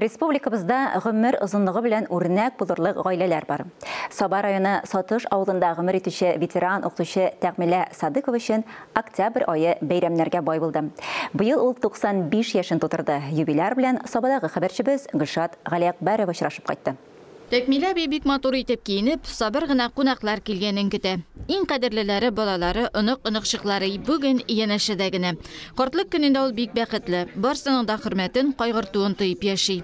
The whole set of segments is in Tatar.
Республикабызда гомер озынлыгы белән үрнәк булырлык гаиләләр бар. Саба районы Сатыш авылында гомер итүче ветеран укытучы Тәгъмилә Садыкова өчен октябрь ае бәйрәмнәргә бай булды. Быел ул 95 яшен тутырды. Юбиляр белән Сабадагы хәбәрчебез Гөлшат Галиәкбәрова очрашып кайтты. Тәкмилә әби бик матур итеп киенеп, сабыр гына кунаклар килгәнен көтә. Иң кадерлеләре балалары, онык-оныкчыклары бүген янәшәдә генә. Картлык көнендә ул бик бәхетле, барсының да хөрмәтен, кайгыртуын тоеп яши.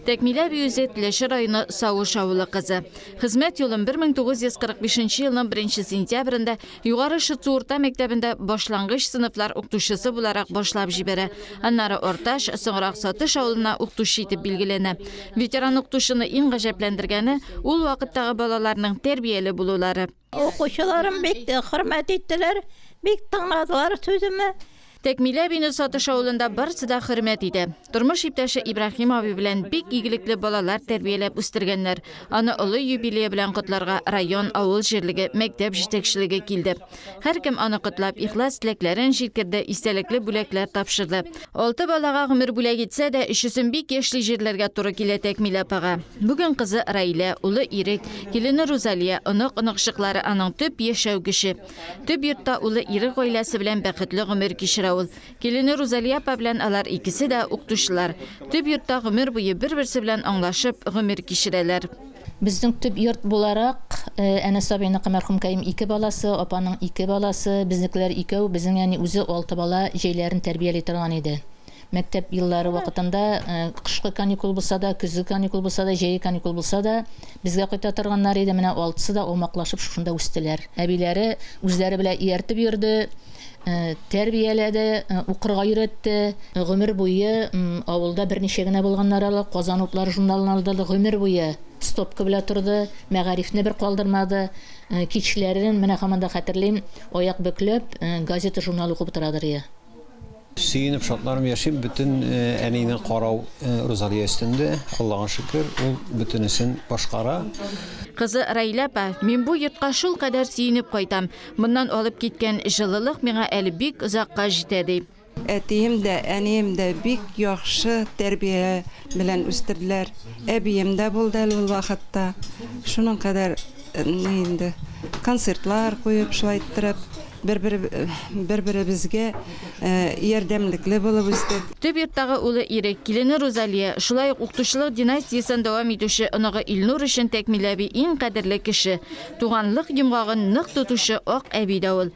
Тәкмилә әби үзе Теләче районы Савыш авылы кызы. Хезмәт юлын 1945 елның 1 сентябрендә Югары Шытсу урта мәктәбендә башлангыч сыйныфлар укытучысы буларак башлап җибәрә. Аннары Орташ, соңрак Сатыш авылына укытучы итеп билгеләнә. Ветеран укытучыны иң гаҗәпләндергәне, ул вакыттагы балаларның тәрбияле булулары. Укучыларым бик хөрмәт иттеләр, бик тыңладылар сүземне. Тәкмилә әбине Сатыш авылында барысы да хөрмәт итә. Тормыш иптәше Ибраһим абый белән бик игелекле балалар тәрбияләп үстергәннәр. Аны олы юбилее белән котларга район, авыл җирлеге, мәктәп җитәкчелеге килде. Һәркем аны котлап, ихлас теләкләрен җиткерде, истәлекле бүләкләр тапшырды. Алты балага гомер бүләк итсә дә, өчесен бик яшьли җирләргә туры килә Тәкмилә апага. Бүген кызы Раилә, улы Ирек, килене Рузалия, онык-оныкчыклары аның төп яшәү көче. Төп йортта улы Ирек гаиләсе белән бәхетле гомер кичерә ул. Килене Рузалия апа белән алар икесе дә укытучылар. Төп йортта гомер буе бер-берсе белән аңлашып гомер кичерәләр. Безнең төп йорт буларак, Әнәс абыйныкы мәрхүмкәем ике баласы, апаның ике баласы, безнекеләр икәү, безнең әни үзе алты бала җәйләрен тәрбияли торган иде. Мәктәп еллары вакытында кышкы каникул булса да, көзге каникул булса да, җәйге каникул булса да, безгә кайта торганнар иде. Менә алтысы да аумаклашып шушында үстеләр. Әбиләре үзләре белән ияртеп йөрде, тәрбияләде, укырга өйрәтте. Гомер буе авылда берничә генә булганнар алар. Казан утлары журналын алдырды. Гомер буе стопка белән торды. Мәгарифне бер калдырмады. Кичләрен, менә һаман да хәтерлим, аяк бөкләп, газета, журнал укып утырадыр иде. Сөенеп, шатланып яшим. Бөтен әнине карау Рузалия өстендә. Аллага шөкер, ул бөтенесен башкара. Кызы Раилә апа, мин бу йортка шулкадәр сөенеп кайтам. Моннан алып киткән җылылык миңа әле бик озакка җитә, ди. Әтием дә, әнием дә бик яхшы тәрбия белән үстерделәр. Әбием дә булды әле ул вакытта. Шуның кадәр ни инде концертлар куеп, шулай иттереп, бер-беребезгә ярдәмлекле булып үстек. Төп йорттагы улы Ирек, килене Рузалия, шулай ук укытучылык династиясен дәвам итүче оныгы Илнур өчен Тәкмилә әби иң кадерле кеше. Туганлык йомгагын нык тотучы ак әби дә ул.